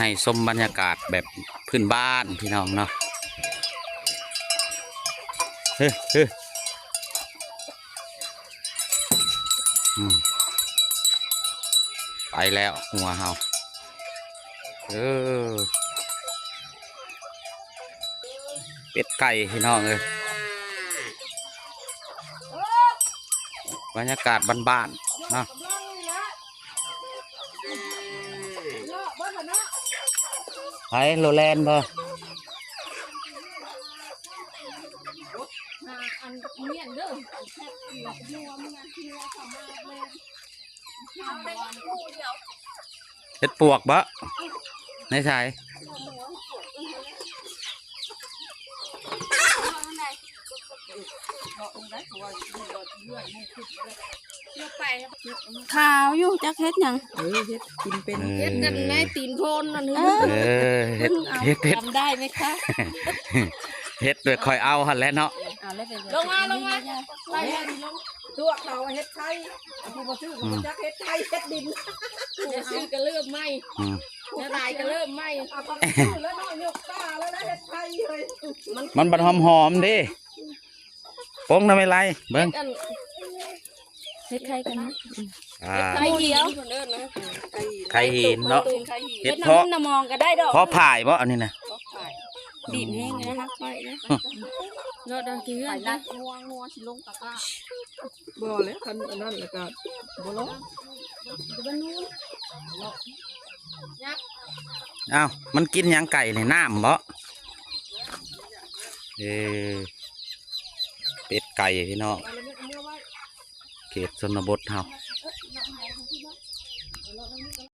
ໃຫ້ຊົມບັນຍາກາດແບບພື້ນບ້ານພີ່ນ້ອງເນາະ. ເຮີ ເຮີ ອືມ ໄປແລ້ວງົວເຮົາ. ເອີ ເປັດໄກ່ພີ່ນ້ອງເອີຍ ບັນຍາກາດບ້ານໆເນາະ. ໃຜໂລແລນບໍ່? ເຫັດປວກບໍ່? ໃນໃສ? ຂາວຢູ່ ຈັກເຫັດຫຍັງ. ເອີ ເຫັດກິນເປັນ ເອີ ເຫັດອັນໃນຕີນໂພນນັ້ນ. ເອີ ເອີ ເຫັດ ເຫັດ ເຫັດ ຈຳໄດ້ໄໝຄະ? ເຫັດແບບຂ້ອຍເອົາຫັ້ນແຫຼະເນາະ. ລົງມາ ລົງມາ ລວກເຂົາເຮັດໄຂ່ ຜູ້ບໍ່ຊື້ກໍບໍ່ຈັກເຮັດໄຂ່ເຮັດດິນ ຜູ້ຊື້ກໍເລີ່ມໃໝ່ ອືມ ຜູ້ຂາຍກໍເລີ່ມໃໝ່ ເອົາຂອງຊື້ແລ້ວເນາະ ຍົກຕາແລ້ວນະ ເຮັດໄຂ່ເຮີ້ຍ ມັນບັດຫອມໆເດ້ ປົງນຳໄມ້ໄລ່ເບິ່ງ ເຮັດໄຂ່ກັນນະ ອ່າ ໄຂ່ຂຽວ ໄຂ່ຫີນເນາະ ເຮັດເຜາະ ນະມອງກໍໄດ້ດອກ ເຜາະຜາຍບໍ່ອັນນີ້ນະ ດີດແຮງນະ ຮັກໄວ້ນະ ເນາະ ດອກຂີ້ເຮືອນ ງົວ ງົວຊິລົງຕະກ້າ ບໍ່ແລ້ວ ຄັນອັນນັ້ນແລ້ວກໍບໍ່ລອງ. ອ້າວ ມັນກິນຫຍັງໄກ່ນີ້ ນ້ຳບໍ່? ເອີ ເປັດໄກ່ພີ່ນ້ອງ ເຂດຊົນນະບົດເຮົາ